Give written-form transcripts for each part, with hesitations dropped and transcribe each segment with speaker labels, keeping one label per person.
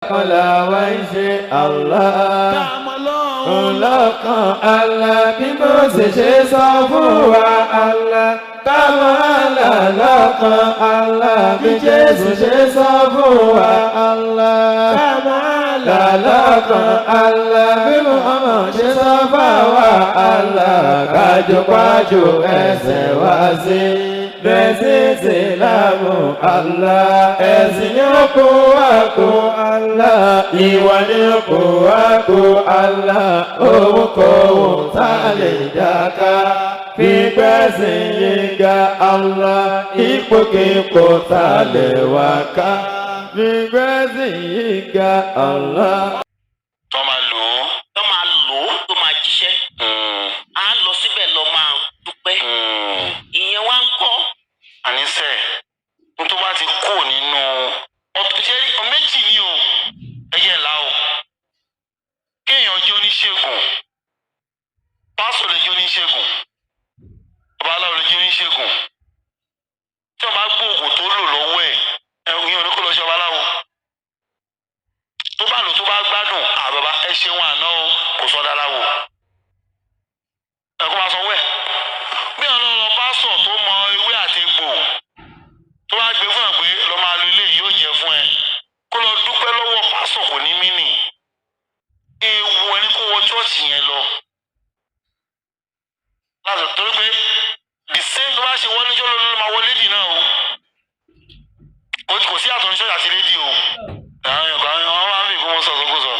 Speaker 1: Kan làwa ń ṣe, Allah.
Speaker 2: Káàmọ́ lọ́hùn.
Speaker 1: Ọlọ́kan Allah, bí mo ṣe ṣe sọ fún wa, Allah. Káwọn Allah lọ́kan Allah, bí Jésù ṣe sọ fún wa, Allah.
Speaker 2: Káàmọ́
Speaker 1: Allah lọ́kan Allah, bí Muhammad ṣe sọ fún wa, Allah. Kájọpájọ ẹsẹ̀ wá sí bẹ́sẹ̀ ìsìlámù, Allah. Ẹ̀sìn ní ó kó wá kó, Allah. Ìwà ní ó kó wá kó, Allah. Òun kò wò tá a lè dáká fi gbẹ́sìn yín ga, Allah. Ipòkípò tá a lè wá ká fi gbẹ́sìn yín ga, Allah.
Speaker 3: Tó máa lò ó.
Speaker 4: Tó máa lò ó, tó máa jíṣẹ́, á lọ síbẹ̀ lọ máa dúpẹ́. Ìyẹn wá ń kọ́.
Speaker 3: Àníṣe n tó bá ti kó nínú ṣé méjì ni o, ẹyẹ là o. Kéèyàn jẹ́ oníṣègùn, pásítọ̀ lè jẹ́ oníṣègùn, babaláwo lè jẹ́ oníṣègùn. Tí wọ́n bá gbóògùn tó lò lọ́wọ́ ẹ̀, ẹ̀yìn ò ní kó lọ ṣe babaláwo. Tó bá lò, tó bá gbádùn, àbàbà ẹ ṣeun àná o, kò sọ dáláwo ẹ kó máa sanwó ẹ̀. Bí ọ̀nà lọ pásítọ̀ tó mọ ewé àti egbò, tó bá gbé fún ẹ pé lọ máa lo ilé, yóò jẹ fún ẹ, kó lọ dúpẹ́ lọ́wọ́ pásítọ̀, kò ní mí nì ewu ẹni kó wọ chọ́ọ̀chì yẹn lọ láti, torí pé the same tó bá ṣe wọ́n níjọ́ ló máa wọ lady náà o. Kò sí àtọ̀ ní ṣọ́ọ̀ṣì àti lady o. Àwọn èèyàn kan, àwọn máa ń fi kó wọn sọ̀sọ̀ kó sọ.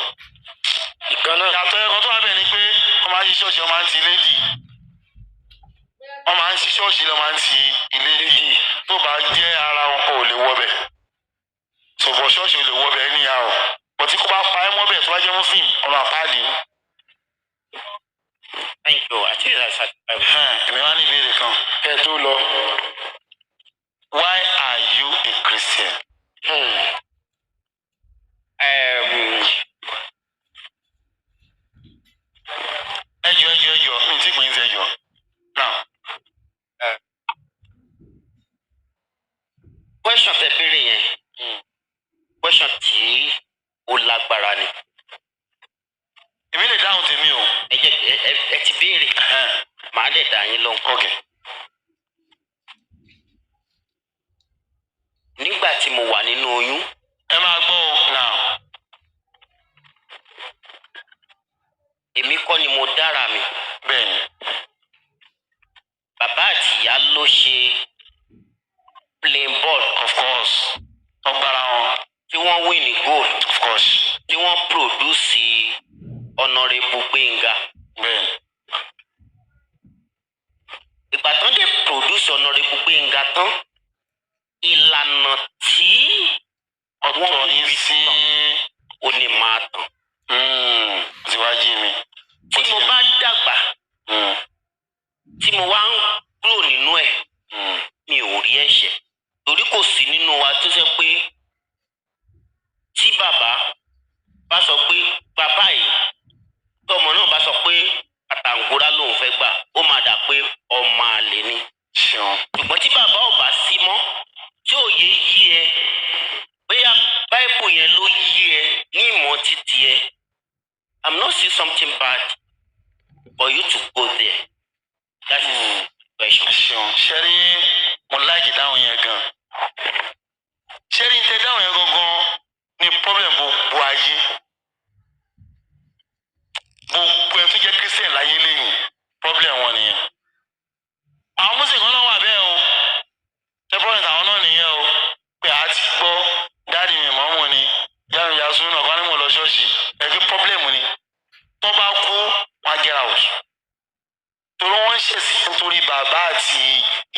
Speaker 4: Ìkan náà.
Speaker 3: Yàtọ̀ ẹ̀kan tó wà bẹ́ẹ̀ ni pé wọ́n máa ń ṣí ṣọ́ọ̀ṣì, wọ́n máa ń ti lady. Wọ́n máa ń ṣí ṣọ́ọ̀ṣì lọ́ máa ń ti ilé lady. Tó bá jẹ́ ara wọn, kò lè wọbẹ̀. Sọ̀bọ̀ ṣọ́ọ̀ṣì ò lè wọbẹ̀ níyà o. Bọ̀tí kó bá pa ẹ́ mọ́bẹ̀, tó bá jẹ́ Muslim, ọ̀nà àpáàdì.
Speaker 4: Thank you. I think that's satisfied.
Speaker 3: Èmi wá ní ìbéèrè kan.
Speaker 5: Kẹ́ ẹ tó lọ.
Speaker 3: Why are you a Christian? Ẹ jọ̀ọ́, ẹ jọ̀ọ́, ẹ jọ̀ọ́, mi ti pè é sí, ẹ jọ̀ọ́. Now,
Speaker 4: Question tẹ́ béèrè yẹn, question tí ó lágbára ni.
Speaker 3: Èmi lè dáhùn tèmi o.
Speaker 4: Ẹ jẹ́ ẹ ti béèrè, màá dẹ̀ dá yín lóhùn.
Speaker 3: Ok.
Speaker 4: Nígbà tí mo wà nínú oyún,
Speaker 3: Ẹ máa gbọ́ o now.
Speaker 4: Èmi kọ́ ni mo dára mi.
Speaker 3: Bẹ́ẹ̀ni.
Speaker 4: Bàbá àti ìyá ló ṣe playing ball
Speaker 3: Of course. Wọ́n gbára wọn.
Speaker 4: tí wọ́n win ní goal,
Speaker 3: Of course.
Speaker 4: tí wọ́n produce Honourable Gbénga.
Speaker 3: Bẹ́ẹ̀ni.
Speaker 4: Ìgbà tán dé produce Honourable Gbénga tán, ìlànà tí
Speaker 3: Ọ̀tọ̀
Speaker 4: wọ́n
Speaker 3: yín
Speaker 4: fi
Speaker 3: sí.
Speaker 4: ó ní máa tàn.
Speaker 3: Ó ti wá jí mi.
Speaker 4: Tí mo bá dàgbà, tí mo wá ń kúrò nínú ẹ̀, mi ò rí ẹ̀ṣẹ̀, torí kò sí nínú wa tó ṣe pé tí bàbá bá sọ pé bàbá yìí, tọmọ náà bá sọ pé àtàǹgórá lòun fẹ́ gbà, ó máa dà pé ọmọ àlè ni.
Speaker 3: Ṣeun.
Speaker 4: Ṣùgbọ́n tí bàbá ò bá sí mọ́, tí òye yí ẹ, bóyá báìbù yẹn ló yí ẹ ní ìmọ̀ títí ẹ, I'm not saying something bad for you to go there. That is the question.
Speaker 3: Ṣeun. Ṣe rí, mo like dáhùn yẹn gan. Ṣé rí, tẹ dáhùn yẹn gangan ni problem gbogbo ayé. Gbogbo ẹ tó jẹ́ Christian láyé lẹ́yìn, problem wọn nìyẹn. Àwọn Muslim kan náà wà bẹ́ẹ̀ o. Ṣé problem tàwọn náà nìyẹn o? Pé a ti gbọ́ daddy mi mọ́mọ́ ni, ìyá mi yasú náà kọ́ ni mo lọ ṣọ́ọ̀ṣì. Ẹ fi problem ni. Tó bá kú, wọn á get out, torí wọ́n ń ṣẹ̀sìn nítorí bàbá àti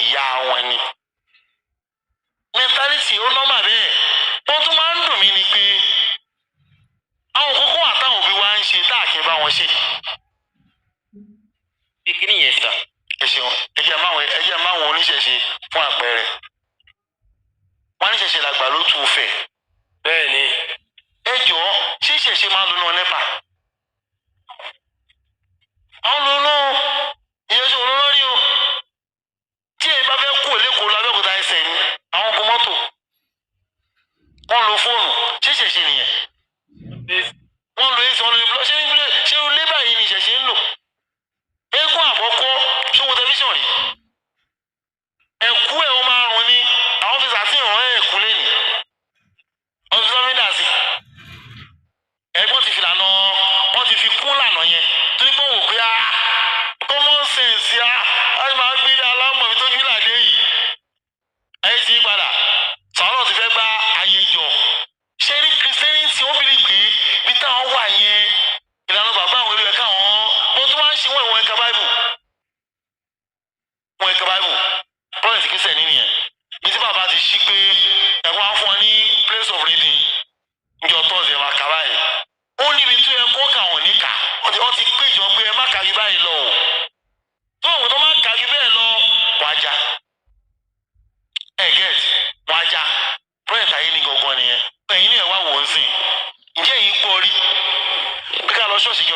Speaker 3: ìyá wọn ni. Mentality ó normal bẹ́ẹ̀. Tó tún máa ń dùn mí ni pé àwọn kókó àtàwọn òbí wa ń ṣe tá a kì í bá wọn ṣe.
Speaker 4: Bí kíní yẹn sà?
Speaker 3: Ẹ ṣeun. Ẹ jẹ́ máwọn oníṣẹ̀ṣe fún àpẹẹrẹ. Wọ́n ní ṣẹ̀ṣẹ̀ làgbà ló tún fẹ̀.
Speaker 5: Bẹ́ẹ̀ni.
Speaker 3: Ẹ jọ̀ọ́, ṣé ìṣẹ̀ṣe máa ń lo náà NEPA? Àwọn lo náà ìyẹn ṣe òun lórí o. Tí ẹ bá fẹ́ kú lẹ́kọ̀ọ́ lọ Abẹ́òkúta, ẹsẹ̀ ni àwọn gun mọ́tò. Wọ́n lo fóònù. Ṣé ìṣẹ̀ṣe nìyẹn?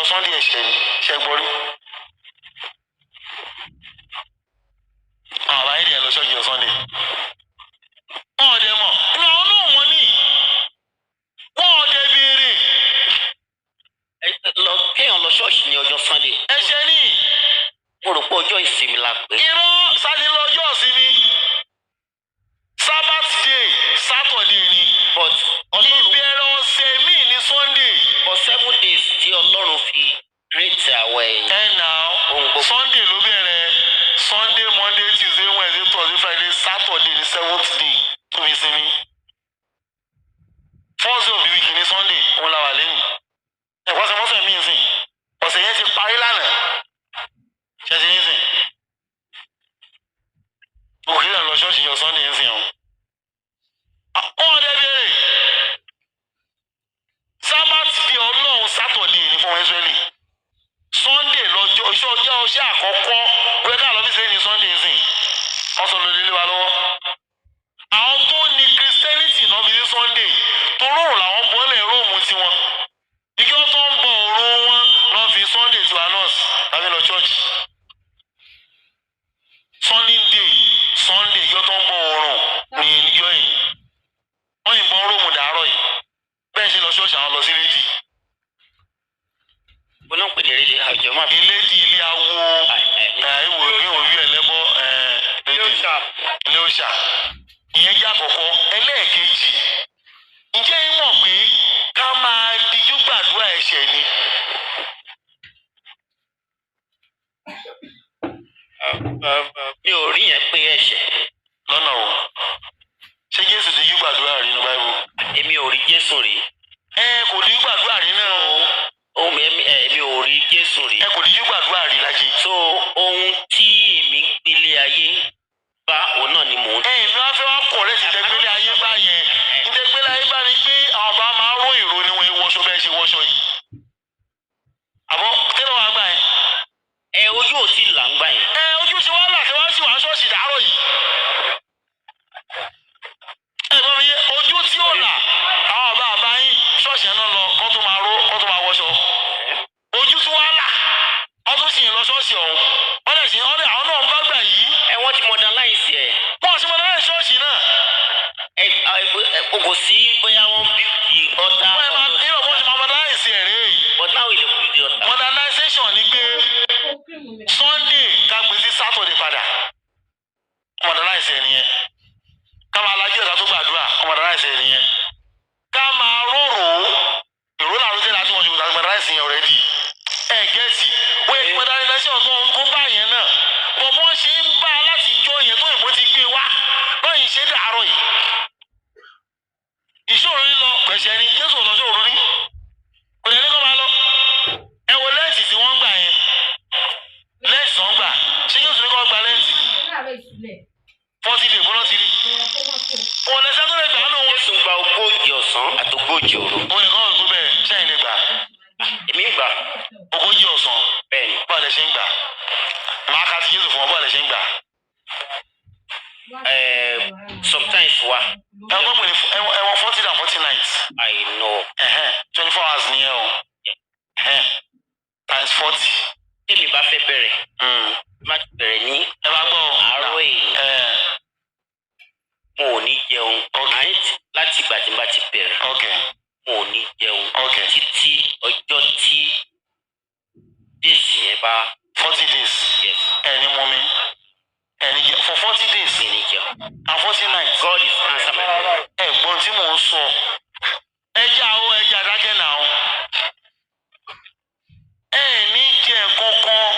Speaker 3: Sunday ẹ̀ṣẹ̀ ni ṣe gbọ́ rí. Àwọn àbáyé dẹ̀ lọ ṣọ́ọ̀ṣì jọ Sunday. Wọ́n ọ̀dẹ̀ mọ̀, inú àwọn náà wọ́n ní. Wọ́n ọ̀dẹ̀ béèrè.
Speaker 4: Lọ kéèyàn lọ ṣọ́ọ̀ṣì ní ọjọ́ Sunday.
Speaker 3: Ẹ̀ṣẹ̀ ni.
Speaker 4: Mo rò pé ọjọ́ ìsinmi la pè.
Speaker 3: Irọ́ sátidé lọ́jọ́ ìsinmi. Sabbath day Saturday ni.
Speaker 4: But Ọlọ́run
Speaker 3: ìbẹ̀rẹ̀ ọ̀sẹ̀ míì ní Sunday.
Speaker 4: For 7 days tí Ọlọ́run fi create àwọn èèyàn.
Speaker 3: Ẹ nà ó, Sunday ló bẹ̀rẹ̀. Sunday, Monday, Tuesday, Wednesday, Thursday, Friday, Saturday ní seventh day tó fi sinmi. First day of the week ní Sunday, òun la wà lẹ́nu. Ẹ̀kọ́ sẹ mọ́sẹ̀ míì sìn. Ọ̀sẹ̀ yẹn ti parí lánàá. Ṣé ti ní sìn? Òkè lọ ṣọ́ọ̀ṣì yọ Sunday ń sìn o. Wọ́n dẹ́ béèrè. Sabbath di Ọlọ́run, Saturday ní fún Israẹli. Sunday lọ́jọ́ iṣẹ́ ọjọ́ ọṣẹ́ àkọ́kọ́ wíwẹ́ ká lọ́fíìsì ní Sunday ń sìn. Wọ́n sọ lórí ilé wa lọ́wọ́. Àwọn tó ní Christianity náà fi sí Sunday toró làwọn bọ́lẹ̀ Róòmù tiwọn. Ìjọ tó ń bọ òru wọn lọ́ fi Sunday tiwa nọ́ọ̀sì tàbí lọ church. Sunday day, Sunday, ìjọ tó ń bọ òrùn ní ìjọ yìí. Wọ́n yìnbọn Róòmù dàárọ̀ yìí. Bẹ́ẹ̀ ṣe lọ ṣọ́ọ̀ṣì, àwọn lọ sí rédì.
Speaker 4: Mo náà ń pè ní rédíò àjọ máa fi.
Speaker 3: Ilé di ilé awo ìwò ìgbín òwú ẹlẹ́bọ rédì ilé òòṣà. Ìyẹn jẹ́ àkọ́kọ́. Ẹlẹ́ẹ̀kejì, ǹjẹ́ yín mọ̀ pé ká máa dijú gbàdúrà ẹ̀ṣẹ̀ ni?
Speaker 4: Mi ò rí yẹn pé ẹ̀ṣẹ̀.
Speaker 3: Lọ́nà o, ṣé Jésù dijú gbàdúrà rí ní Báíbù?
Speaker 4: Èmi ò rí Jésù rí.
Speaker 3: Ẹ kò dijú gbàdúrà rí náà o.
Speaker 4: Ohun èmi ò rí Jésù rí.
Speaker 3: Ẹ kò dijú gbàdúrà rí láyé.
Speaker 4: So ohun tí èmi gbélé ayé bá, òun náà ni mò ń.
Speaker 3: Ẹ ìlú afẹ́ wa kọ̀ lẹ́sìn tẹ́gbẹ́lẹ́ ayé bá yẹn. Ìtẹ́gbẹ́lẹ́ ayé bá ni pé àwọn bá máa ró ìró ni wọ́n wọṣọ bẹ́ẹ̀ ṣe wọṣọ yìí. Àbọ̀ tẹ́lẹ̀ wàá gbà yẹn.
Speaker 4: Ẹ ojú ò tí là ń gbà yẹn.
Speaker 3: Ẹ ojú ṣe wá là tí wọ́n sì wá ṣọ́ọ̀ṣì dàárọ̀ yìí. Ẹ gbọ́ mi yé, ojú tí ó là, àwọn bàbá àbá yín ṣọ́ọ̀ṣì yẹn náà lọ kó tó máa ró kó tó máa wọṣọ. Ojú tí wọ́n là, wọ́n tún sì ń lọ ṣọ́ọ̀ṣì ọ̀hún. Wọ́n dẹ̀ sì wọ́n dẹ̀ àwọn náà ń bá gbà yìí.
Speaker 4: Ẹ wọ́n ti modernize ẹ̀.
Speaker 3: Wọ́n sì modernize ṣọ́ọ̀ṣì náà.
Speaker 4: Ẹ ẹ kò sí bóyá wọ́n build the altar.
Speaker 3: Wọ́n máa irọ́ bó ṣe máa modernize ẹ̀ rèé.
Speaker 4: But now we dey build the altar.
Speaker 3: Modernization ni pé Sunday ká gbé sí Saturday padà. Modernize ẹ̀ nìyẹn. Ká máa lajú ẹ̀ka tó gbàdúrà, modernize ẹ̀ nìyẹn. Ká máa róró ìró làró tẹ́lẹ̀ àti wọ́n ti modernize yẹn already. Ẹ gẹ́ẹ̀tì wọ́n yẹ kí modernization tó ń kó bá yẹn náà. Bọ̀ bọ́n ṣe ń bá a láti jọ yẹn tó ìbò ti gbé wá lọ́yìn ṣe dàárọ̀ yìí. Ìṣòro lílọ pẹ̀sẹ̀ ni Jésù lọ sóòrò rí. Kò lè ní kó máa lọ. Ẹ wo Lent tí wọ́n ń gbà yẹn. Lent tó ń gbà. Ṣé Jésù ní kó gba Lent? 40 days bọ́lá ti rí. Kò lẹ́sẹ̀ tó lè gbà á lóhun.
Speaker 4: Jésù gba 40 ọ̀sán àti 40 òru.
Speaker 3: Òun nìkan ò tó bẹ́ẹ̀, sẹ́yìn lè gbà.
Speaker 4: Èmi ń gbà.
Speaker 3: 40 ọ̀sán.
Speaker 4: Bẹ́ẹ̀ni.
Speaker 3: Báwo lẹ ṣe ń gbà? Màá ka ti Jésù fún ọ, báwo lẹ ṣe ń gbà?
Speaker 4: Sometimes wa.
Speaker 3: Ẹ wọ́n pè ní ẹ̀wọ̀n 40 and 40 nights.
Speaker 4: I know.
Speaker 3: 24 hours nìyẹn o. Times 40.
Speaker 4: Tèmi bá fẹ́ bẹ̀rẹ̀. Má bẹ̀rẹ̀ ní.
Speaker 3: Ẹ bá gbọ́ o.
Speaker 4: Àárọ̀ èyí. Mo ò ní jẹun. Night láti ìgbà tí n bá ti bẹ̀rẹ̀. Mo ò ní jẹun. Títí ọjọ́ tí days yẹn bá.
Speaker 3: 40 days.
Speaker 4: Yes.
Speaker 3: Ẹ ní mú mi. Ẹ ní jẹ for 40 days.
Speaker 4: Mi ní jẹun.
Speaker 3: And 40 nights.
Speaker 4: God is answer my prayer.
Speaker 3: Ẹ̀gbọ́n tí mò ń sọ. Ẹja o, ẹja dákẹ́ náà. Ẹ ní jẹ kankan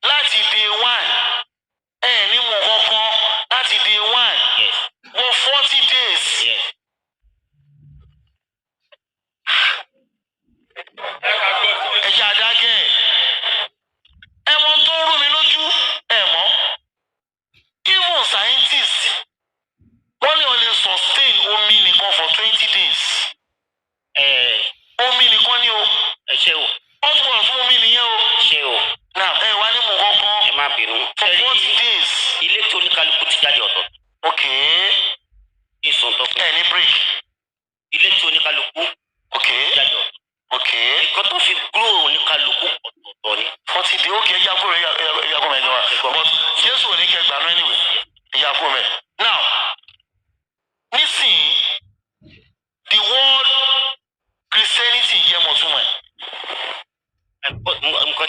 Speaker 3: láti day one. Ẹ ní mu kankan láti day one.
Speaker 4: Yes.
Speaker 3: Wọ 40 days.
Speaker 4: Yes.
Speaker 3: Ẹja dákẹ́. Ẹ mọ tó ń rú mi lójú. Ẹ mọ̀. Even scientists, wọ́n lè wọ́n lè sustain omi nìkan for 20 days. Omi nìkan ni o.
Speaker 4: Ẹ ṣé o.
Speaker 3: Wọ́n tún wọ̀ fún omi nìyẹn o.
Speaker 4: Ṣé o.
Speaker 3: Now ẹ wá ní mu kankan.
Speaker 4: Ẹ má bínú.
Speaker 3: For 40 days.
Speaker 4: Ilé tí oníkálukú ti jáde ọ̀tọ̀. Èso ń tọ́pẹ́.
Speaker 3: Ẹ ní break.
Speaker 4: Ilé tí oníkálukú jáde ọ̀tọ̀. Nǹkan tó fi group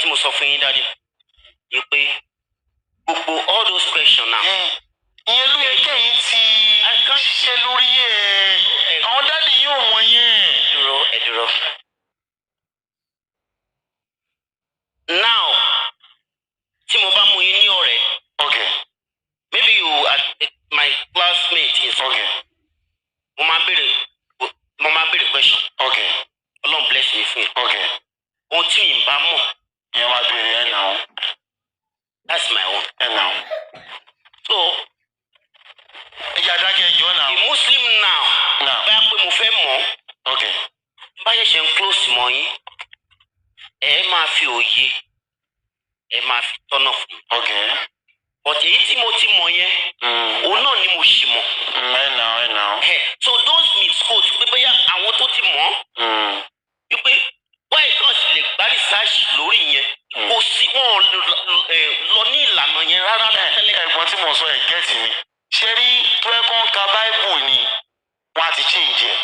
Speaker 4: tí mo sọ fún yín, daddy, ni pé gbogbo all those questions now.
Speaker 3: Ìyẹn ló yẹ kẹ́yìn ti ṣiṣẹ́ lórí ẹ̀. Àwọn daddy yóò mọ yẹn.
Speaker 4: Dúró, ẹ dúró. Now, tí mo bá mú yín ní ọ̀rẹ́, maybe you are my classmate in school. Mo máa béèrè question. Ọlọ́run bless me fún yín. Ohun tí mi bá mọ̀,
Speaker 3: Ìyẹn máa béèrè ẹ̀ náà.
Speaker 4: that's my own.
Speaker 3: Ẹ̀ náà.
Speaker 4: So
Speaker 3: Ẹ jẹ́ adákẹ́ ẹjọ́ náà.
Speaker 4: A Muslim now,
Speaker 3: Now.
Speaker 4: báyà pé mo fẹ́ mọ̀, bá ṣẹ̀ṣẹ̀ ń close mọ́ yín, ẹ máa fi òye, ẹ máa fi tọ́nà fún mi. But èyí tí mo ti mọ̀ yẹn, òun náà ni mo ṣì mọ̀.
Speaker 3: Ẹ̀ náà, ẹ̀ náà.
Speaker 4: So those misquote pé bóyá àwọn tó ti mọ̀ wípé wáyé kan sì lè gbá research lórí yẹn, kò sí wọn lọ ní ìlànà yẹn rárá tẹ́lẹ̀.
Speaker 3: Ẹ̀gbọ́n tí mo sọ ẹ̀ get mi. Ṣé rí tó ẹ kàn ka Bible ni wọ́n á ti change ẹ̀.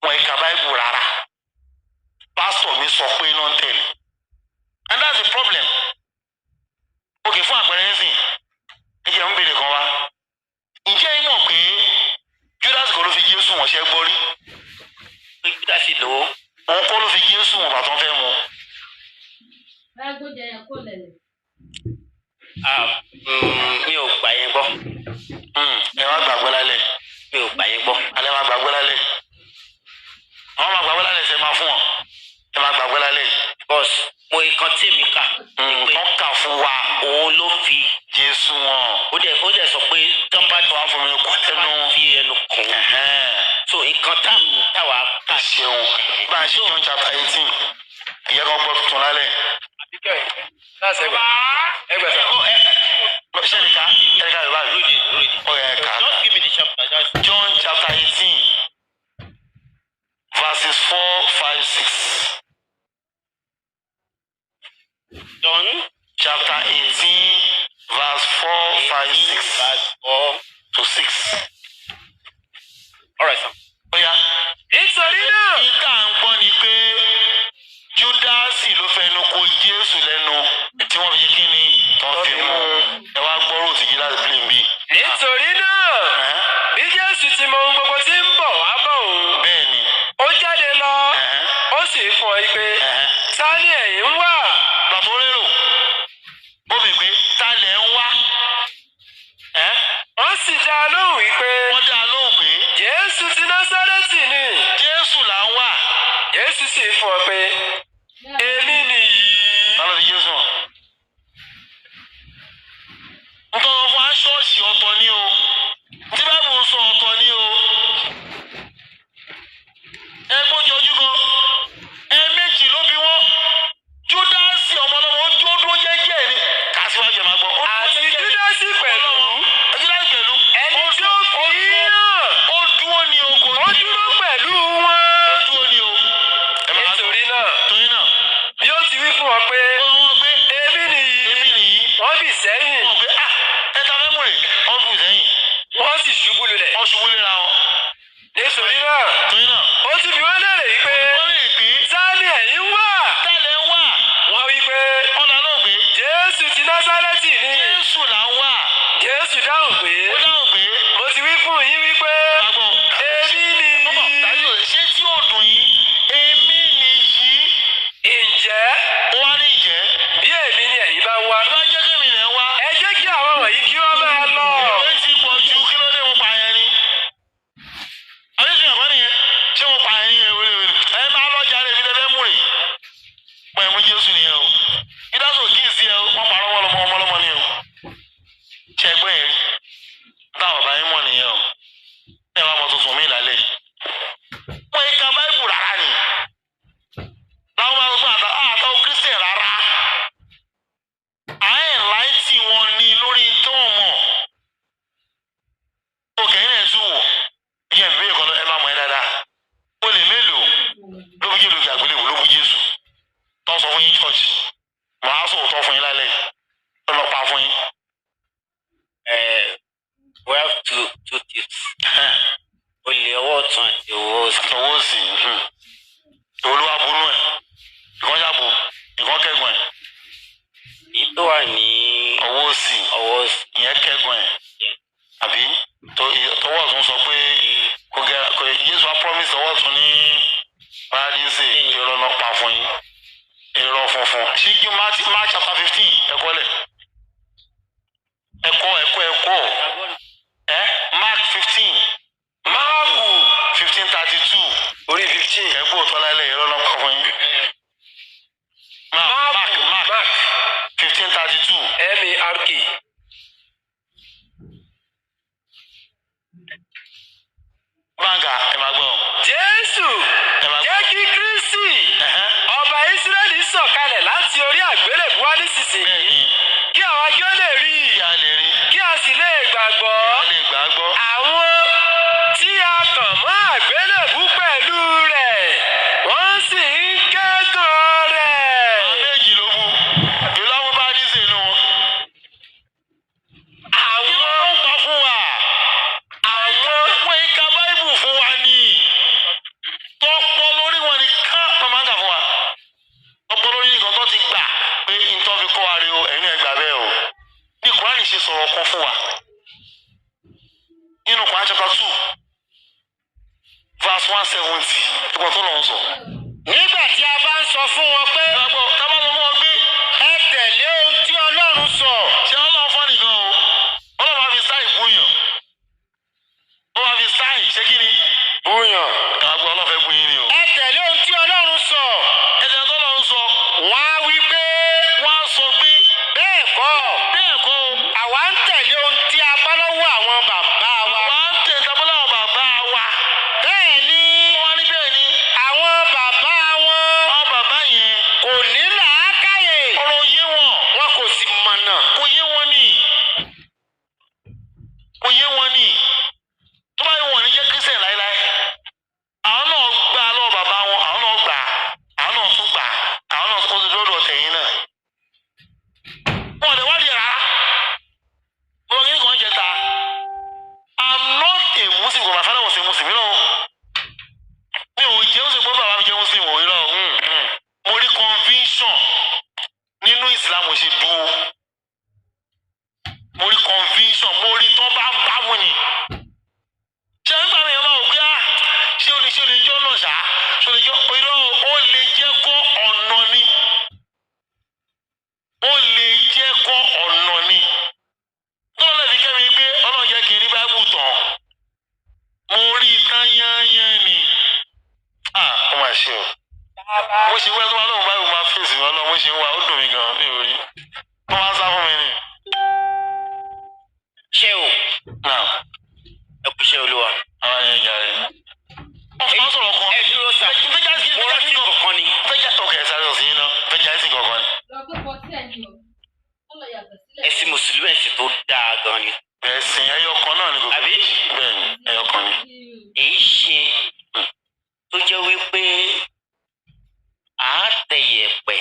Speaker 3: Wọ́n ẹ̀ ka Bible rárá. Pásítọ̀ mi sọ pé iná ń tẹ̀lé. And that's the problem. Okay, fún àpẹẹrẹ nísìn, ẹ jẹ́ ń béèrè kan wá. Ǹjẹ́ ẹ mọ̀ pé Judas kọ́ ló fi Jésù wọ̀n ṣẹ́ gbọ́ rí?
Speaker 4: Pé Judas lówó.
Speaker 3: Òun kọ́ ló fi Jésù wọ̀n bàtán fẹ́ mu.
Speaker 6: Lágbóúnjẹ yẹn kò lẹ̀lẹ̀.
Speaker 4: Ah, mi ò gbà yẹn gbọ́.
Speaker 3: Ẹ wá gbàgbọ́ lálẹ́.
Speaker 4: Mi ò gbà yẹn gbọ́.
Speaker 3: Alẹ́ máa gbàgbọ́ lálẹ́. Àwọn máa gbàgbọ́ lálẹ́, ṣe máa fún wọn. Ẹ máa gbàgbọ́ lálẹ́.
Speaker 4: Because mo ìkan tí èmi kà ni pé
Speaker 3: Wọ́n kà fún wa
Speaker 4: òun ló fi
Speaker 3: Jésù wọn.
Speaker 4: Ó dẹ̀ sọ pé tán bá
Speaker 3: Wọ́n á fún mi kọ́
Speaker 4: tán bá
Speaker 3: lẹ́nu.
Speaker 4: fi ẹnu kùn. So nǹkan táwa kà.
Speaker 3: Ṣeun. Bá a ṣe John chapter 18. Ìyá kan gbọ́ tuntun lálẹ́. Ṣé ẹ̀ka ẹ̀ka Yorùbá rẹ̀?
Speaker 4: Read it, read it.
Speaker 3: Ó yẹ ká.
Speaker 4: Just give me the chapter. Just
Speaker 3: John chapter 18, verses 4, 5, 6.
Speaker 4: John
Speaker 3: Chapter 18, verse 4, 5, 6
Speaker 4: verse 4.
Speaker 3: to 6.
Speaker 4: All right, sir.
Speaker 3: Ó yá.
Speaker 5: Nítorí náà,
Speaker 3: Ìta ń gbọ́ ni pé Júdásì ló fẹnu kò Jésù lẹ́nu tí wọ́n fi ṣe kí ni wọ́n fi mú. Ẹ wá gbọ́rọ̀ tí Júdásì play bí.
Speaker 5: Nítorí náà, bí Jésù ti mọ ohun gbogbo tí ń bọ̀ wá bọ̀ òun,
Speaker 3: Bẹ́ẹ̀ni.
Speaker 5: ó jáde lọ, ó sì fún ọ pé, "Ta ni ẹ̀yin ń wá?"
Speaker 3: Gbà tó rérò, ó bì pé ta lẹ̀ ń wá?
Speaker 5: Wọ́n sì dá a lóhùn wípé,
Speaker 3: Wọ́n dá a lóhùn pé
Speaker 5: "Jésù ti Násárẹ́tì ni."
Speaker 3: Jésù là ń wá.
Speaker 5: Jésù sì fún ọ pé, "Èmi nìyí."
Speaker 3: Ta ló fi Jésù hàn? Nítorí fún aṣọ́ọ̀ṣì ọ̀tọ̀ ni o. Tí Báìbù ń sọ ọ̀tọ̀ ni o. Ẹ gbójú ojú kan. Ẹ méjì ló bí wọ́n. Júdásì ọmọlọ́mọ ó dúró dúró jẹ́jẹ́ ni. Kà síwájú, ẹ̀ máa gbọ́. Ó dúró
Speaker 5: Àti
Speaker 3: jẹ́jẹ́ ni.
Speaker 5: Júdásì pẹ̀lú,
Speaker 3: Júdásì pẹ̀lú.
Speaker 5: ẹni tí ó fi í hàn,
Speaker 3: Ó dúró ní o, kò
Speaker 5: ó dúró pẹ̀lú wọn.
Speaker 3: Ó dúró ní o. Ẹ máa gbọ́.
Speaker 5: Nítorí náà,
Speaker 3: Torí náà,
Speaker 5: bí ó ti wí fún ọ pé,
Speaker 3: ó wọ́n pé
Speaker 5: "Èmi nìyí,"
Speaker 3: èmi nìyí.
Speaker 5: wọ́n bì sẹ́yìn,
Speaker 3: Wọ́n pé ah, ẹ ta fẹ́ mú rè. Wọ́n fún sẹ́yìn.
Speaker 5: wọ́n sì ṣubú lulẹ̀.
Speaker 3: Wọ́n ṣubú léra wọn.
Speaker 5: Nítorí náà,
Speaker 3: Torí náà,
Speaker 5: ó tún bi wọ́n léèrè wípé,
Speaker 3: wọ́n rí pé
Speaker 5: "Ta ni ẹ̀yin ń wá?"
Speaker 3: tálẹ̀ ń wà.
Speaker 5: Wọ́n wí pé,
Speaker 3: Wọ́n dá lóhùn pé
Speaker 5: "Jésù ti Násárẹ́tì ni."
Speaker 3: Jésù là ń wà.
Speaker 5: Jésù dáhùn pé,
Speaker 3: Ó dáhùn pé
Speaker 5: "Mo ti wí fún yín wípé
Speaker 3: àgbọ̀.
Speaker 5: èmi
Speaker 3: Ọmọ
Speaker 5: nìyí."
Speaker 3: Dàbí ṣé tí ò dùn yín? Èmi nìyí.
Speaker 5: Ǹjẹ́
Speaker 3: Ó wá ní ìjẹ́.
Speaker 5: bí èmi ni ẹ̀yin bá ń wá,
Speaker 3: Bá jẹ́ kí mi lẹ̀ ń wá.
Speaker 5: ẹ jẹ́ kí àwọn wọ̀nyí kí wọ́n máa lọ."
Speaker 3: Ìwé ti pọ̀ ju, kí ló dé, mo pa yẹn ni? Àbí ṣe ẹ̀kọ́ nìyẹn? Ṣé mo pa yẹn ní ewéléwélé? Ẹ máa lọ jáde ní tẹ́fẹ́ mú rè. Pọ̀ ẹ̀ mú Jésù nìyẹn o. Ìdásò kí ì sí ẹ, wọ́n parọ́ wọ́n lọ́mọ ọmọlọ́mọ ni o. Ṣé ẹgbẹ́ yẹn rí? Táwọn bàbá yín mọ̀ nìyẹn o. Ẹ wá mọ tuntun mí lálẹ́. Wọ́n yìí ka Báíbù rárá ni. Láwọn máa ń gbọ́ àtàwọn Kírísítẹ̀ rárá. À ń láìtì wọn ni lórí tó mọ̀. Òkè yín náà tún wò. Ìyẹn ìbéèrè kan, ẹ máa mọ̀ ẹ́ dáadáa. Ó lè mélòó ló bú Jésù lókè àgbélébùú, ló bú Jésù? Tó ń sọ fún yín church. Màá sòótọ́ fún yín lálẹ́ yìí. Ó lọ pa fún yín.
Speaker 4: We have two tips. Olè ọwọ́ ọ̀tún àti ọwọ́ òsì.
Speaker 3: Owó sì olúwa bunú ẹ̀. Ìkan ṣàbò, ìkan kẹ́gbọ̀n ẹ̀.
Speaker 4: Tó wà ní
Speaker 3: ọwọ́ òsì.
Speaker 4: Ọwọ́ òsì.
Speaker 3: Ìyẹn kẹ́gùn ẹ̀ àbí tọwọ́ ọ̀tún sọ pé kò gẹ́ra kò Jésù á promise ọwọ́ ọ̀tún ní paradíṣe. Irọ́ náà pa fún yín, irọ́ funfun. Ṣíjú Mark chapter 15, ẹ̀kọ́ lẹ̀, ẹ̀kọ́ ẹ̀kọ́ ẹ̀kọ́ ẹ̀, Mark 15,
Speaker 5: Máàkù
Speaker 3: 15:32.
Speaker 5: Orí 15.
Speaker 3: Ẹ̀gbọ́n òtọ́ láìlẹ̀, irọ́ náà pa fún yín. Mark Mark
Speaker 5: Máàkù
Speaker 3: Mark
Speaker 5: Mark
Speaker 3: 15:32.
Speaker 5: M-A-R-K.
Speaker 3: Báńkà ẹ máa gbọ́.
Speaker 5: Jésù
Speaker 3: Ẹ máa gbọ́.
Speaker 5: jẹ́ kí Kristi ọba Ísírẹ́lì sọ̀kalẹ̀ láti orí àgbélébùú wá nísinsìnyí
Speaker 3: Bẹ́ẹ̀ni.
Speaker 5: kí àwa kí ó lè rí i
Speaker 3: Kí a lè rí
Speaker 5: kí a sì lè gbàgbọ́.
Speaker 3: A lè gbà á gbọ́.
Speaker 5: Àwọn tí a kàn mọ́ àgbélébùú pẹ̀lú rẹ̀ wọ́n sì ń kẹ́gàn rẹ̀.
Speaker 3: Àwọn méjì ló mú ìlú àwọn bá ní sínú wọn.
Speaker 5: Àwọn
Speaker 3: Ó pa fún wa.
Speaker 5: àwọn
Speaker 3: Wọ́n yìí ka báìbù fún wa ni. Tọ́pọ̀ lórí wọn nìkan tó máa ń kà fún wa. Tọ́pọ̀ lórí nìkan tó ti gbà pé nǹkan fi kọ́ wa rí o, ẹ̀yin náà gbà bẹ́ẹ̀ o. Ní Kùránì ṣe sọ̀rọ̀ kan fún wa. Nínú Kùránì chapter 2 verse 170, ìgbà tó lọ́n sọ.
Speaker 4: Nígbà tí a bá ń sọ fún wọn pé
Speaker 3: Ẹ máa gbọ́, tá a bá sọ fún wọn pé
Speaker 4: ẹ tẹ̀lé ohun tí Ọlọ́run sọ.
Speaker 3: Ṣé Ọlọ́run fọ́ nìkan o? Ọlọ́run máa fi sáì búyàn. Ó máa fi sáì ṣé kí ni?
Speaker 5: Búyàn.
Speaker 3: Àgbà Ọlọ́run fẹ́ bú yín ni o.
Speaker 4: Ẹ tẹ̀lé ohun tí Ọlọ́run sọ.
Speaker 3: Ẹ̀sìn tó lọ́run sọ.
Speaker 4: Wọ́n á wí pé
Speaker 3: Wọ́n á sọ pé
Speaker 4: bẹ́ẹ̀ kọ́,
Speaker 3: bẹ́ẹ̀ kọ́ o.
Speaker 4: àwa ń tẹ̀lé ohun tí a bá lọ́wọ́ àwọn bàbá wa.
Speaker 3: Àwa ń tẹ̀ tábọ́lá àwọn bàbá wa.
Speaker 4: Bẹ́ẹ̀ ni
Speaker 3: Wọ́n á ní bẹ́ẹ̀ ni
Speaker 4: àwọn bàbá wọn
Speaker 3: àwọn bàbá yẹn
Speaker 4: kò ní làákàyè,
Speaker 3: ọ̀rọ̀ yé wọn.
Speaker 4: wọn kò sì mọ̀nà.
Speaker 3: Kò yé wọn ni. Kò yé wọn ni. Tó bá yẹ wọn ní jẹ́ Kírísítẹ̀ láéláé. Àwọn náà gbà lọ́wọ́ bàbá wọn, àwọn náà gbà, àwọn náà tún gbà, àwọn náà tún lọ́dọ̀ tẹ̀yìn náà. Wọn ò lè wádìí rárá. Mo lọ kí nǹkan jẹ ta. I'm not a Muslim, my father was a Muslim, you know. Mi ò jẹ́ Muslim, pé bàbá mi jẹ́ Muslim ò irọ́. Mo rí conviction nínú Islam ṣe dúró. Mo rí conviction, mo rí tán bá ń bá mú ni. Ṣé nígbà mi yẹn máa wò pé ah, ṣé o lè jọ́ náà ṣá? Ṣé o lè jọ́ irọ́ ó lè jẹ́ kó ọ̀nà ni. Ó lè jẹ́ kó ọ̀nà ni. Tọ́lá fi kẹ́mi pé Ọlọ́run jẹ́ kí n rí Báíbù tán. Mo rí tán yányán ni. Ah, ó mà ṣe o. Mo ṣe wẹ́ tó máa lóun Báíbù máa fèsì mi Ọlọ́run, mo ṣe ń wá, ó dùn mí gan-an, mi ò rí. Wọ́n máa ń sá fún mi ni.
Speaker 4: Ṣé o
Speaker 3: Now,
Speaker 4: ẹ kú iṣẹ́ Olúwa.
Speaker 3: ara yẹn jàre. Wọ́n fi máa sọ̀rọ̀ kan.
Speaker 4: Ẹ dúró sà,
Speaker 3: Fẹ́ já sí
Speaker 4: mo rántí kankan ni.
Speaker 3: Fẹ́ já ọkẹ́ sáré ọ̀sìn yín náà. Fẹ́ já sí kankan ni.
Speaker 6: Lọ gbé pọtí ẹ̀ ní o. Ó lọ yàgbẹ́ sílẹ̀.
Speaker 4: Ẹ̀sìn Mùsùlùmí ẹ̀sìn tó dáa gan ni.
Speaker 3: Ẹ̀sìn ẹyọ kan náà ni kò
Speaker 4: Àbí?
Speaker 3: Bẹ́ẹ̀ni, ẹyọ kan ni.
Speaker 4: Èyí ṣe tó jẹ́ wípé à á tẹ yẹ̀pẹ̀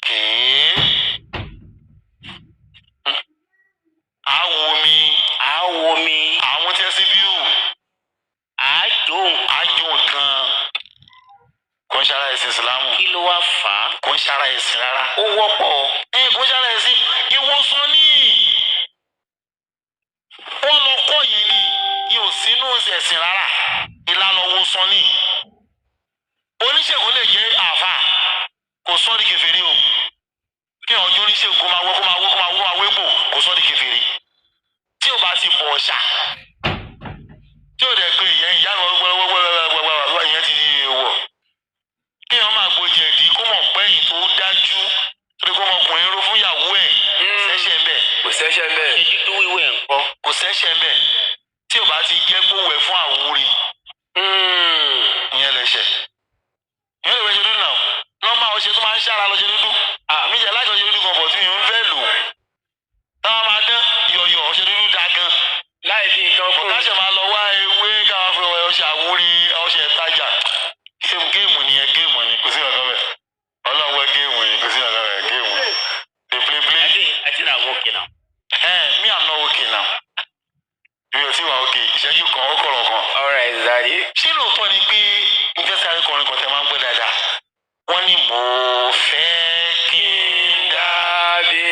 Speaker 3: Kèé. Àwo mi,
Speaker 4: à á wo mi,
Speaker 3: àwọn tẹ́sí bíù,
Speaker 4: à á jó nǹkan.
Speaker 3: àjò nǹkan. Kò ń ṣara ẹ̀sìn Ìsìlámù.
Speaker 4: Kí ló wá fà á?
Speaker 3: Kò ń ṣara ẹ̀sìn rárá.
Speaker 4: Ó wọ́pọ̀.
Speaker 3: Ẹ kò ń ṣara ẹ̀sìn. Ìwòsàn ni. Wọ́n lọ kọ́ yẹn ni. Ní ò sínú ẹ̀sìn rárá. Ìlànà wòsàn ni. Oníṣègùn lè jẹ́ àáfàá. Kò sọ́ di kèfèrí o. Kí ọjọ́ oníṣègùn kó máa wọ́ kó máa wọ́ kó máa wọ́ máa wégbò kò sọ́ di kèfèrí. Tí o bá ti bọ̀ ọ̀ṣà. Tí o dẹ̀ pé ìyẹn ìyá lọ wẹ́wẹ́wẹ́wẹ́wẹ́wẹ́ ìyẹn ti di èèwọ̀. Kí wọ́n máa gbòjì ẹ̀dí kó mọ̀ pé ẹ̀yìn tó dájú torí kó ọmọkùnrin ró fún ìyàwó ẹ̀ sẹ́ṣẹ̀ ń bẹ̀.
Speaker 5: Kò sẹ́ṣẹ̀ ń bẹ̀.
Speaker 4: Ṣé dúdú wíwẹ̀ ńkọ́?
Speaker 3: Kò sẹ́ṣẹ̀ ń bẹ̀. Tí o bá ti jẹ́ kó wẹ̀ fún àwúre ìyẹn lẹ̀ṣẹ̀. Ìyẹn lè wẹ̀ ṣe dúdú náà. Nọ́mbà ọṣẹ tó máa ń ṣára lọ ṣe dúdú. Àmì jẹ́ láti ọṣẹ dúdú kan bọ̀ tí mi ò ń fẹ́ lò. Táwọn máa dán yọ̀yọ̀ ọṣẹ dúdú da gan.
Speaker 5: Láì fi nǹkan kún.
Speaker 3: Bọ̀dá ṣe máa lọ wá ewé káwọn fi ọṣẹ àwúrí ọṣẹ ìtajà. Géèmù nìyẹn, géèmù ni, kò sí ọ̀gá bẹ̀. Ọlọ́wọ́ géèmù ni, kò sí ọ̀gá bẹ̀, géèmù ni. Dey play play.
Speaker 4: I think I'm okay now.
Speaker 3: Me I'm not okay now. Mi ò tí wà okay, ìṣẹ́jú kan ó kọ̀rọ̀ kan.
Speaker 5: All right, Daddy.
Speaker 3: Ṣé lóòótọ́ ni pé n fẹ́ sáré kọrin kan tẹ máa ń gbé dáadáa? Wọ́n ní mo fẹ́ kí n dá
Speaker 5: Dàbí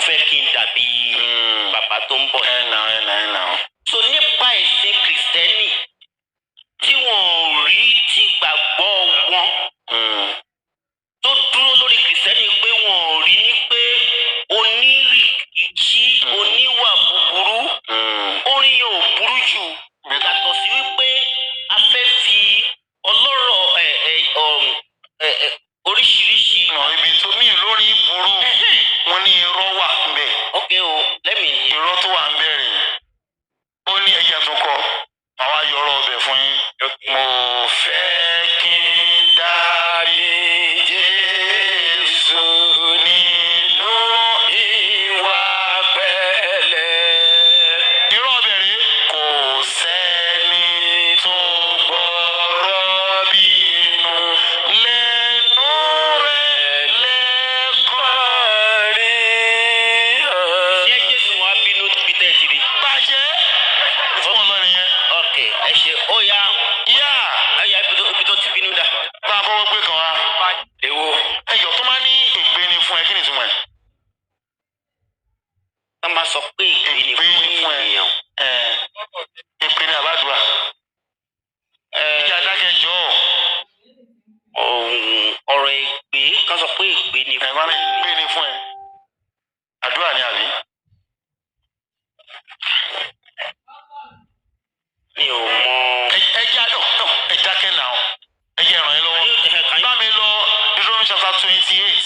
Speaker 4: fẹ́ kí n dàbí bàbá tó ń bọ̀.
Speaker 3: Ẹ nà, ẹ nà, ẹ nà.
Speaker 4: So nípa ẹ̀sìn Kìrìsìtẹ́nì tí wọn ò rí tí ìgbàgbọ́ wọn tó dúró lórí Kìrìsìtẹ́nì pé wọn ò rí ní pé onírìkìtì, oníwà búburú, orin yẹn ò burú jù, yàtọ̀ sí wípé a fẹ́ fi ọlọ́rọ̀ ẹ̀ ẹ̀ ẹ̀ ẹ̀ oríṣiríṣi.
Speaker 3: Nà ibi tó ní lórí burú, wọn ní irọ́ wà ń bẹ̀.
Speaker 4: Ok o, let me hear.
Speaker 3: Irọ́ tó wà ń bẹ̀ rè, ó ní ẹyẹ tó kọ àwa yọrọ ọbẹ̀ fún yín. Mo fẹ́ kí n dàbí Jésù nínú
Speaker 5: Ìwà pẹ̀lẹ́.
Speaker 3: Irọ́ ọbẹ̀ rè, kò sẹ́ni tó gbọ́rọ̀ bínú lẹ́nu rẹ̀ lẹ́kọ̀ọ́
Speaker 5: Rí.
Speaker 4: Ṣé Jésù wa bínú bí tẹ́ ẹ ti rí?
Speaker 3: Bàjẹ́ fún ọlọ́rin yẹn.
Speaker 4: Ok, ẹ ṣe ó yá.
Speaker 3: Yá.
Speaker 4: Ẹ yá, ibi tó ti bínú dà.
Speaker 3: Bá a kọ́kọ́ gbé kan wá.
Speaker 5: Èwo?
Speaker 3: Ẹjọ́ tó máa ní ègbé ni fún ẹ, kí ni ìtumọ̀ ẹ̀?
Speaker 4: Wọ́n máa sọ pé ègbé ni
Speaker 3: Ègbé
Speaker 4: fún
Speaker 3: ni fún ẹ.
Speaker 4: ènìyàn.
Speaker 3: Ẹ èpè ni àbádùá. Ìjà adákẹ́jọ́.
Speaker 4: Ọ̀rọ̀ ègbé kan sọ pé ègbé ni
Speaker 3: Ẹ̀gbọ́n ní ègbé ni fún ẹ. Àdúrà ni àbí?
Speaker 4: Mi ò mọ.
Speaker 3: Ẹ jẹ́ àdó ẹ dákẹ́ náà. Ẹ jẹ́ ìràn yín lọ́wọ́. Bá mi lọ Deuteronomy chapter 28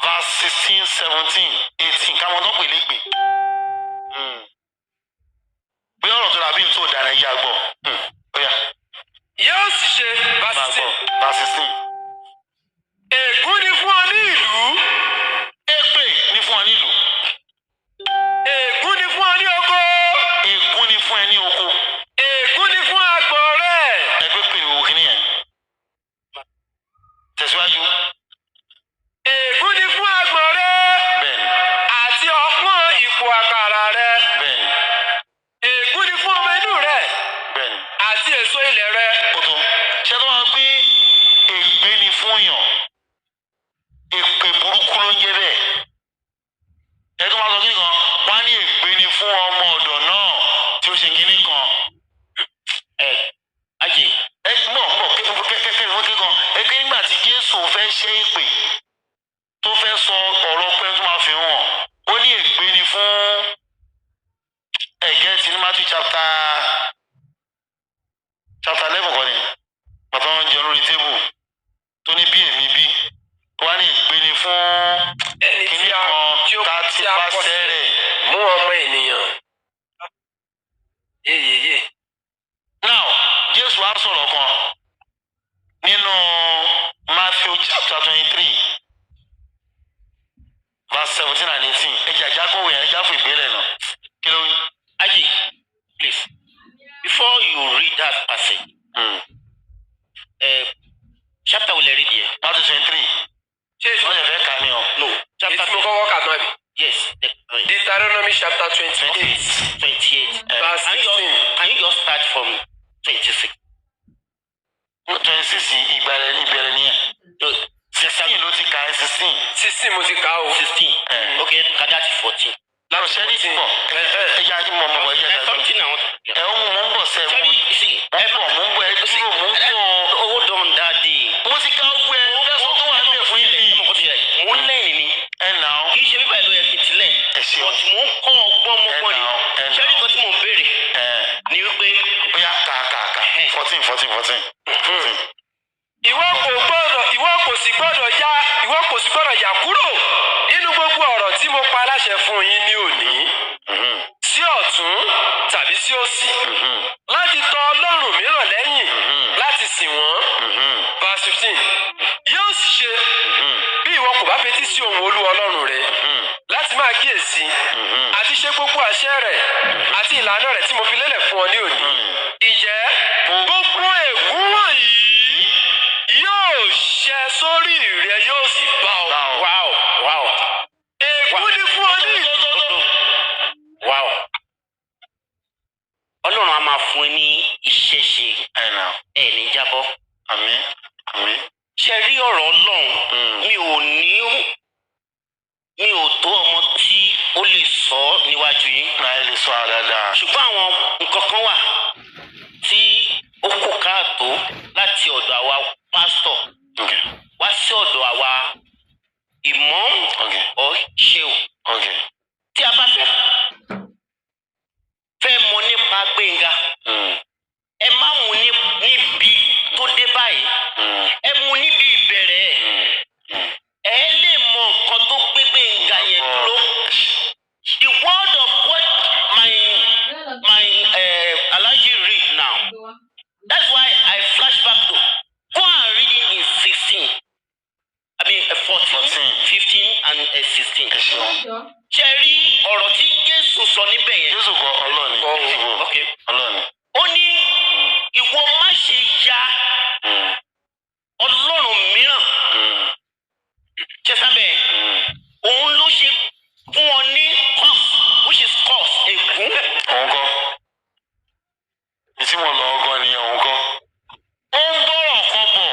Speaker 3: verse 16, 17, 18, káwọn tó pè légbè. Bí ọ̀rọ̀ tó dàbí tó dára, ẹ̀yà gbọ́. Ó yá.
Speaker 5: Yóò sì ṣe.
Speaker 3: Máa
Speaker 5: Verse
Speaker 3: gbọ́
Speaker 5: 16.
Speaker 3: Verse 16.
Speaker 5: Ègún ni fún ọ ní ìlú.
Speaker 3: Èpè ni fún ọ nílùú.
Speaker 5: Ègún ni fún ọ ní oko.
Speaker 3: Ègún ni fún ẹ ní oko.
Speaker 5: Ègún ni fún àgbò rẹ.
Speaker 3: Ẹgbẹ́ pè ní owó kìíní yẹn. Tẹ̀síwájú.
Speaker 5: Ègún ni fún àgbò rẹ.
Speaker 3: Bẹ́ẹ̀ni.
Speaker 5: Àti ọpọ́n ìpò àkàrà rẹ.
Speaker 3: Bẹ́ẹ̀ni.
Speaker 5: Ègún ni fún ọmọ inú rẹ.
Speaker 3: Bẹ́ẹ̀ni.
Speaker 5: Àti èso ilẹ̀ rẹ.
Speaker 3: Ó tó. Ṣé tó máa pé ègbé ni fún yàn? Èpè burúkú ló ń jẹ́ bẹ́ẹ̀. Ẹ tó máa sọ kí nìkan, wọ́n á ní ègbé ni fún ọmọ ọ̀dọ̀ náà tí ó ṣe kinní kan.
Speaker 4: Ẹ ajé.
Speaker 3: Ẹ mọ̀ mọ̀ kékeré kan. Ẹ pé nígbà tí Jésù fẹ́ ṣe èpè tó fẹ́ sọ ọ̀rọ̀ pé tó máa fi hàn, ó ní ègbé ni fún ẹ̀gẹ́ ti ní Matthew chapter 11 kọ́ni. Bàbá wọn jẹun lórí tébù tó ní bí èmi bí. Wọ́n á ní ègbé ni fún
Speaker 5: Ẹni
Speaker 3: kinní
Speaker 5: tí a
Speaker 3: kan
Speaker 5: tí ó
Speaker 3: tá a ti
Speaker 5: tí a kọ
Speaker 3: pàṣẹ rẹ̀.
Speaker 5: mú ọmọ ènìyàn. Yéyéyé.
Speaker 3: Now, Jésù á sọ̀rọ̀ kan nínú Matthew chapter 23 verse 17 and 18. Ẹ jẹ́ àjà kọ̀wé yẹn, ẹ já fún ìgbélẹ̀ náà. Kí ló wí?
Speaker 4: Aji, please, before you read that passage, chapter will read here.
Speaker 3: Matthew 23.
Speaker 5: Ṣé
Speaker 3: Wọ́n lè fẹ́ kà ní o.
Speaker 4: No,
Speaker 5: èyí
Speaker 4: chapter
Speaker 5: tí mo kọ́kọ́ kà tán àbí?
Speaker 4: Yes, the,
Speaker 5: Deuteronomy chapter 28.
Speaker 4: 28.
Speaker 5: Verse
Speaker 4: Can you just,
Speaker 5: 16.
Speaker 4: can you just start from 26?
Speaker 3: 26, ìbẹ̀rẹ̀ ìbẹ̀rẹ̀ nìyẹn.
Speaker 4: No,
Speaker 3: 16 ló ti kà ẹ́, 16.
Speaker 5: 16 mo ti kà á o.
Speaker 4: 16.
Speaker 3: Eh.
Speaker 4: Okay, gather to 14.
Speaker 3: Lọ́rọ̀ ṣẹ́rí pọ̀. Ẹ jẹ́ àti mọ̀ mọ̀ bọ̀, ẹ jẹ́
Speaker 4: There's
Speaker 3: àti
Speaker 4: something I want.
Speaker 3: ẹ ń mú ń bọ̀ sẹ́
Speaker 4: Sorry, you see,
Speaker 3: mò ń bọ̀, mò ń bọ̀, ẹ dúró, mò ń bọ̀.
Speaker 4: Hold on, daddy.
Speaker 3: Mo ti ká ogun ẹ fẹ́sọ̀ tó wà níbẹ̀ fún yín ni.
Speaker 4: Mo ń lẹ́yìn ni.
Speaker 3: Ẹ nà ó.
Speaker 4: Kì í ṣe bíbá ìlú yẹn kì í tilẹ̀.
Speaker 3: Ẹ ṣeun.
Speaker 4: But mo ń kọ́ ọgbọ́n mọ́gbọ́n ni.
Speaker 3: Ẹ nà ó, ẹ nà ó.
Speaker 4: Ṣé nǹkan tí mò ń béèrè
Speaker 3: Ẹ
Speaker 4: ni wípé
Speaker 3: ó yá, kà kà kà, 14, 14, 14, 14.
Speaker 5: Ìwọ kò sì gbọ́dọ̀ yà kúrò nínú gbogbo ọ̀rọ̀ tí mo pa láṣẹ fún yín ní òní, sí ọ̀tún tàbí sí òsì, láti tọ ọlọ́run mìíràn lẹ́yìn láti sìn wọ́n. Verse 15. Yóò sì ṣe, bí ìwọ kò bá fetí sí ohùn Olúwa Ọlọ́run rẹ láti máa kíyèsí àti ṣe gbogbo àṣẹ rẹ̀ àti ìlànà rẹ̀ tí mo fi lélẹ̀ fún ọ ní òní, ìjẹ́ gbogbo ègún wọ̀nyí yóò ṣẹ sórí rẹ, yóò sì bá ọ.
Speaker 4: Wow.
Speaker 5: Ègún ni fún ọ ní ìlú.
Speaker 4: Wow. Ọlọ́run á máa fún ẹ ní iṣẹ́ ṣe,
Speaker 3: Ẹ nà ó.
Speaker 4: ẹ ní jábọ́.
Speaker 3: Àmín, àmín.
Speaker 4: Ṣe rí ọ̀rọ̀ Ọlọ́run, mi ò ní, mi ò tó. yín.
Speaker 3: Náà ẹ lè sọ àdáadáa.
Speaker 4: Ṣùgbọ́n àwọn nǹkan kan wà tí ó kù káàtó láti ọ̀dọ̀ àwa pásítọ̀ wá sí ọ̀dọ̀ àwa ìmáàmù or ṣéwù. Tí a bá fẹ́ mọ̀ nípa Gbénga, ẹ má mú níbi tó dé báyìí, ẹ mú níbi ìbẹ̀rẹ̀ ẹ̀. Ẹ lè mọ nǹkan tó gbé Gbénga yẹn dúró. The word of what my Alhaji read now, that's why I flash back to go and read it in 16, I mean 14,
Speaker 3: 14.
Speaker 4: 15 and 16.
Speaker 3: Ẹ ṣeun.
Speaker 4: Ṣe rí ọ̀rọ̀ tí Jésù sọ níbẹ̀ yẹn?
Speaker 3: Jésù kọ́, Ọlọ́ọ̀ni. Jésù kọ́.
Speaker 4: Okay.
Speaker 3: Ọlọ́ọ̀ni.
Speaker 4: Ó ní ìwọ má ṣe ya ọlọ́run mìíràn. Ṣe sábẹ́ òun ló ṣe fún ọ ní curse, which is curse, ègún.
Speaker 3: Òun kọ́. Ìtí mo lọ ọgọ́ nìyẹn, òun kọ́. Ó ń bọ̀rọ̀ kan bọ̀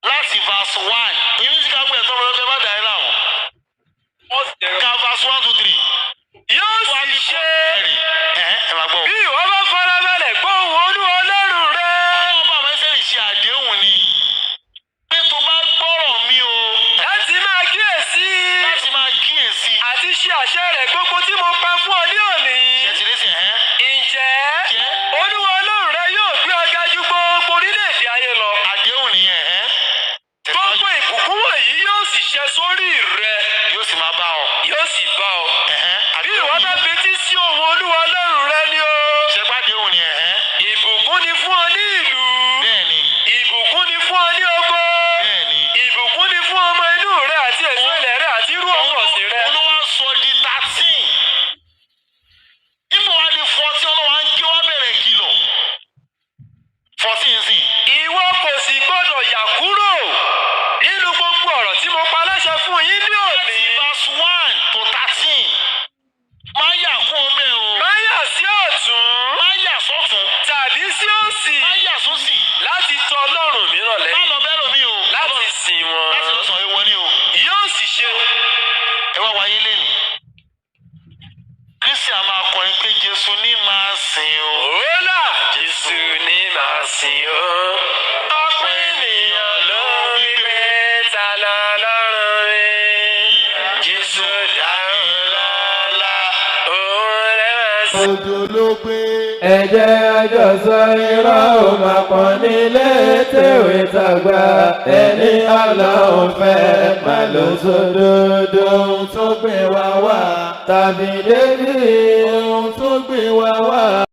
Speaker 3: láti verse 1. Ìyẹn tí ká gbé ẹ̀tọ́ ọmọdé bá dà ẹ́ láwọn. Ka verse 1 to 3.
Speaker 5: Yóò sì ṣe,
Speaker 3: Ẹ ẹ máa gbọ́.
Speaker 5: bí ìwọ bá farabalẹ̀ gbóhùn Olúwa Ọlọ́run rẹ.
Speaker 3: Ọlọ́run bá àwọn ẹsẹ̀ ṣe àdéhùn ni. Pé tó bá gbọ́rọ̀ mi o.
Speaker 5: Láti máa kíyèsí.
Speaker 3: Láti máa kíyèsí.
Speaker 5: Àti ṣe àṣẹ rẹ̀ gbogbo tí mo pa fún ọ ní òní.
Speaker 3: Ṣé ti lé sí ẹ̀?
Speaker 5: Ǹjẹ́
Speaker 3: Ǹjẹ́?
Speaker 5: Olúwa Ọlọ́run rẹ yóò gbé ọ ga ju gbogbo orílẹ̀-èdè ayé lọ.
Speaker 3: Àdéhùn nìyẹn ẹ̀.
Speaker 5: Gbogbo ìbùkún wọ̀nyí yóò sì ṣẹ sórí rẹ.
Speaker 3: Yóò sì máa bá ọ.
Speaker 5: Yóò sì bá ọ.
Speaker 3: Ẹ̀hẹ́n.
Speaker 5: Bí ìwọ bá fetí sí ohùn Olúwa Ọlọ́run rẹ ni o.
Speaker 3: Ṣẹgbàdéhùn ni ẹ̀hẹ́n.
Speaker 5: Ìbùkún ni fún ọ ní ìlú.
Speaker 3: Bẹ́ẹ̀ni.
Speaker 5: Ìbùkún ni fún ọ ní oko.
Speaker 3: Bẹ́ẹ̀ni.
Speaker 5: Ìbùkún ni fún ọmọ inú rẹ àti èso ilẹ̀ rẹ àti irú ohun ọ̀sìn rẹ.
Speaker 3: Olúwa sọ di 13. Níbo wá di 14, Olúwa ń kí wá bẹ̀rẹ̀ kìlọ̀. 14 sì.
Speaker 5: Ìwọ kò sì gbọdọ̀ yà kúrò nínú gbogbo ọ̀rọ̀ tí mo pa láṣẹ fún yín ní òní.
Speaker 3: Láti verse 1 to 13. Má yà kú ọmọ ẹ o.
Speaker 5: Má yà sí ọ̀tún
Speaker 3: Má yà sọ́tún.
Speaker 5: tàbí sí òsì
Speaker 3: Má yà sósì.
Speaker 5: láti tọ ọlọ́run mìíràn
Speaker 3: Má
Speaker 5: lẹ́yìn
Speaker 3: lọ bẹ́ẹ̀ lómi o.
Speaker 5: láti sìn wọn.
Speaker 3: Láti lọ sọ ewọ ni o.
Speaker 5: Yóò sì ṣe.
Speaker 3: Ẹ wá wáyé lẹ́nu. Kristi a máa kọrin pé Jésù ní máa sìn o.
Speaker 5: Òólà, Jésù ní màá sìn o. Ọ̀pọ̀ ènìyàn ló ń wí pé ta lọ́lọ́run mi. Jésù dáhùn lọ́la, òun lẹ́ máa sìn.
Speaker 1: Òjò ló gbé. Ẹ jẹ́ àjọ sọ, irọ́ ò máa pọ̀ nílé tèwé tàgbà. Ẹni Ọlọ́run fẹ́ máa lọ sódodo. Ohun tó gbé wa wá tàbí débi ohun tó gbé wa wá.